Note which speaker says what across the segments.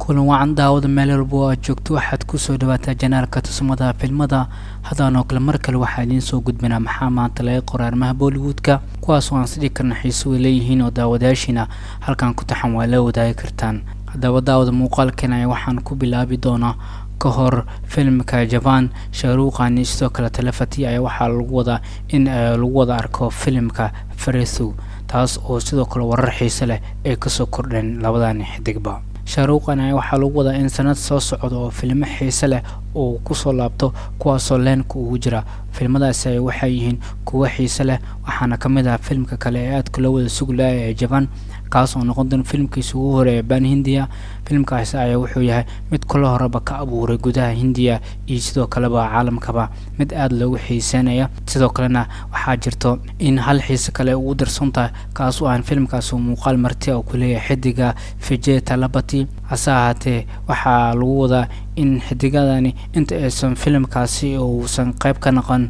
Speaker 1: Kulan wacan daawada meel walba oo aad joogto, waxaad kusoo dhawaataa channelka tusmada filmada. Haddaan oo kale mar kale waxaa idiin soo gudbinaa maxaa maanta laga qoray arrimaha Bollywoodka, kuwaas oo aan sidhii karna xiiso way leeyihiin oo daawadayaashiina halkan ku taxan waa la wadaagi kartaan. Haddaba daawada, muuqaalkan ayaa waxaan ku bilaabi doonaa ka hor filimka Jawan. Shah Rukh Khan sidoo kale Thalapathy ayaa waxaa lagu wadaa in lagu wada arko filimka Varisu, taas oo sidoo kale warar xiise leh ay kasoo kordheen labadan xidigba. Shah Rukh Khan ayaa waxaa lagu wadaa in sanad soo socda oo filmo xiise leh uu kusoo laabto, kuwaasoo leenka ugu jira. Filmadaasi waxay yihiin kuwo xiise leh, waxaana kamid ah filimka kale ee aadka loo wada suglaaya ee Jawan, kaas oo noqon doona filimkiisa ugu horeeya pan Hindiya. Filimkaasi ayaa wuxuu yahay mid kula horeba ka abuuray gudaha Hindiya iyo sidoo kaleba caalamkaba mid aada loogu xiiseynaya. Sidoo kalena waxaa jirto in hal xiise kale ugu darsan tahay, kaas oo aan filimkaasi muuqaal marti oo ku leeyahay xidiga Vijay Thalapathy. Hase ahaatee, waxaa lagu wadaa in xidigadani inta aysan filimkaasi uusan qayb ka noqon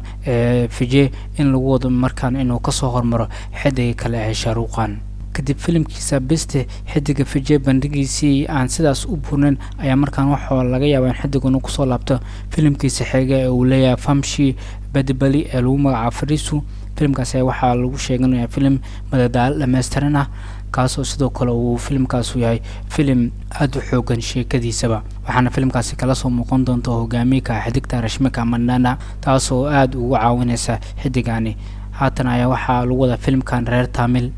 Speaker 1: Vijay, in lagu wado markaan inuu kasoo hormaro xidiga kale ee Shah Rukh Khan. Kadib filimkiisa Beast, xidiga Vijay bandhigiisii aan sidaas u buurnayn ayaa markaan waxaa laga yaabaa in xidigan uu kusoo laabto filimkiisa xiga ee uu leeyahay Vamshi Paidipally ee lagu magacaabo Varisu. Filimkaasi waxaa lagu sheeganaya filim madadaalo dhammaystiran ah, kaasoo sidoo kale uu filimkaasu yahay filim aada u xoogan sheekadiisaba, waxaana filimkaasi kala soo muuqan doonta hogaamiyka xidigta Rashmika Mandanna, taasoo aada ugu caawineysa xidigani. Haatan ayaa waxaa lagu wadaa filimkan reer Tamil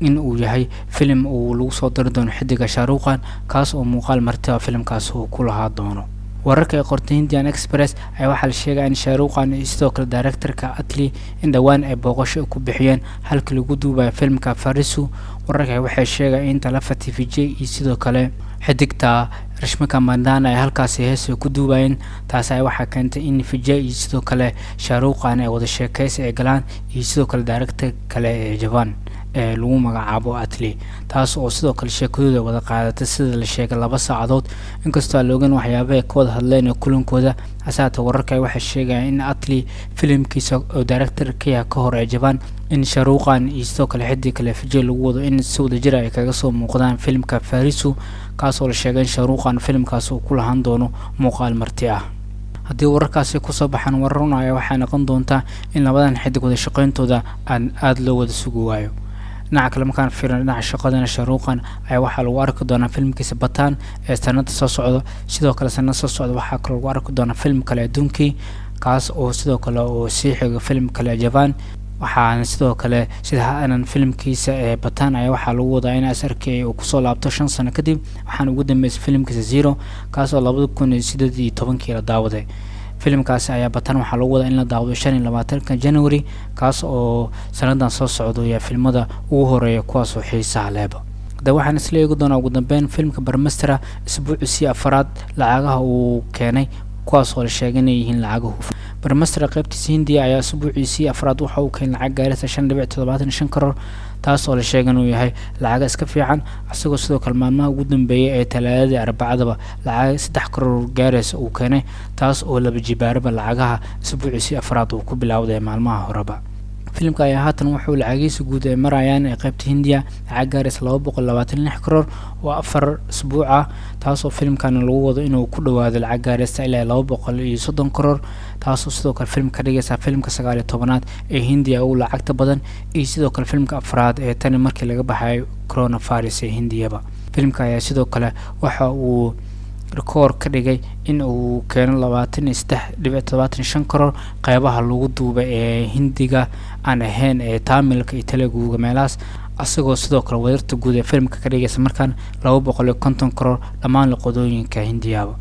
Speaker 1: in uu yahay filim uu lagu soo dari doono xidiga Shah Rukh Khan, kaas oo muuqaal martiba filimkaas uu ku lahaa doono. Wararka ay qortay Indian Express ayaa waxaa la sheegaya in Shah Rukh Khan iyo sidoo kale directorka Atlee in dhowaan ay booqasho ku bixiyeen halkii lagu duubayo filimka Varisu. Wararka waxay sheegaya in Thalapathy Vijay iyo sidoo kale xidigta Rashmika Mandanna ay halkaasi heesa ku duubayeen. Taasi ay waxaa keentay in Vijay iyo sidoo kale Shah Rukh Khan ay wada sheekeysi ay galaan iyo sidoo kale director kale ee Jawan ee lagu magacaabo Atlee, taas oo sidoo kale sheekadooda wada qaadatay, sida la sheegay, 2 saacadood. Inkastoo aan la ogeyn waxyaabaha ay ka wada hadleen ee kulankooda, hase haatee wararka waxay sheegayaan in Atlee filimkiisa oo director ka yahay ka hor ee Jawan, in Shah Rukh Khan iyo sidoo kale xidig kale Vijay lagu wado in si wada jir ay kaga soo muuqdaan filimka Varisu, kaasoo la sheegay in Shah Rukh Khan filimkaas uu ku lahaan doono muuqaal marti ah. Haddii wararkaasi kusoo baxaan warar run ayaa waxay noqon doontaa in labadan xidig wada shaqeyntooda aan aada loo wada sugi waayo. Dhinaca kale markaan fiirno dhinaca shaqadana, Shah Rukh Khan ayaa waxaa lagu arki doonaa filimkiisa Pathaan ee sanada soo socda. Sidoo kale sanada soo socda waxaa kaloo lagu arki doonaa film kale Dunki, kaas oo sidoo kale oo sii xigo film kale Jawan. Waxaana sidoo kale sida aanan filimkiisa ee Pathaan ayaa waxaa lagu wadaa in SRK uu kusoo laabto 5 sano kadib. Waxaana ugu dambeysay filimkiisa Zero, kaas oo 2018-kii la daawaday. Filimkaasi ayaa Pathaan waxaa lagu wadaa in la daawado 25-ka January, kaas oo sanadan soo socdo yahay filmada ugu horeeya kuwaasoo xiisaha leeba. Hadaba waxaan isla eegi doonaa ugu dambeyn filimka Brahmastra isbuuciisii afaraad lacagaha uu keenay, kuwaas oo la sheegay inay yihiin lacaga hufan. Brahmastra qaybtiisa Hindiya ayaa isbuuciisii afraad waxa uu keenay lacag gaaraysa 5.75 karoor, taas oo la sheegay inuu yahay lacaga iska fiican, isagoo sidoo kale maalmaha ugu dambeeyay ee Talaadadii, Arbacadaba lacag 3 karoor gaaraysa uu keenay, taas oo laba jibaaraba lacagaha isbuuciisii afraad uu ku bilowday maalmaha horeba. Filimka ayaa haatan wuxuu lacagihiisa guud ay marayaan ee qaybta Hindiya lacag gaaraysa 226 karoor oo 4 isbuuc ah, taasoo filimkan lagu wado inuu ku dhawaado lacag gaaraysa ilaa 230 karoor, taasoo sidoo kale filimka ka dhigaysa filimka 19aad ee Hindiya ugu lacagta badan iyo sidoo kale filimka afraad ee tani markii laga baxayo coronavirus ee Hindiyaba. Filimka ayaa sidoo kale waxa uu rikoor ka dhigay in uu keeno 23.75 karoor qeybaha lagu duubay ee Hindiga aan ahayn ee Taamilka iyo Teleguga meelahaas, asagoo sidoo kale wadarta guud ee filimka ka dhigaysa markaan 250 karoor dhammaan luqadooyinka Hindiyaba.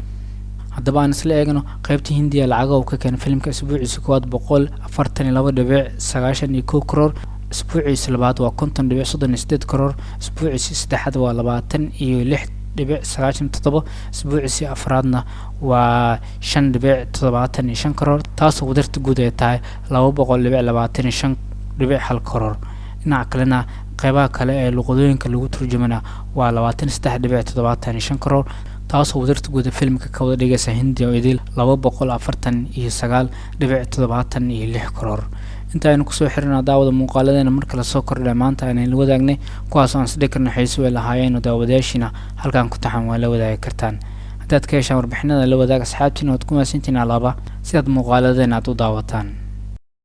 Speaker 1: Haddaba aan isla eegno qeybta Hindiya lacaga uu ka keenay filimka. Isbuuciisa koowaad 142.91 karoor, isbuuciisa labaad waa 50.38 karoor, isbuuciisa saddexaad waa 26.97, isbuuciisii afraadna waa 5.75 karoor, taasoo wadarta guud ay tahay 200.25.1 karoor. Dhinaca kalena qeybaha kale ee luqadooyinka lagu turjumana waa 23.75 karoor, taasoo wadarta guud ee filimka ka wada dhigaysa Hindiya oo idil 249.76 karoor. Inta aynu kusoo xirina daawada muuqaaladeena mar kale soo kordha maanta aynan la wadaagnay, kuwaas oo aan isdhigi karno xiiso way lahaayeen oo daawadayaashiina halkan ku taxan waa la wadaagi kartaan. Haddaad ka heshaan warbixinada, la wadaag asxaabtiina. Waad ku mahadsantihiin alaaba sidaad muuqaaladeena aad u daawataan.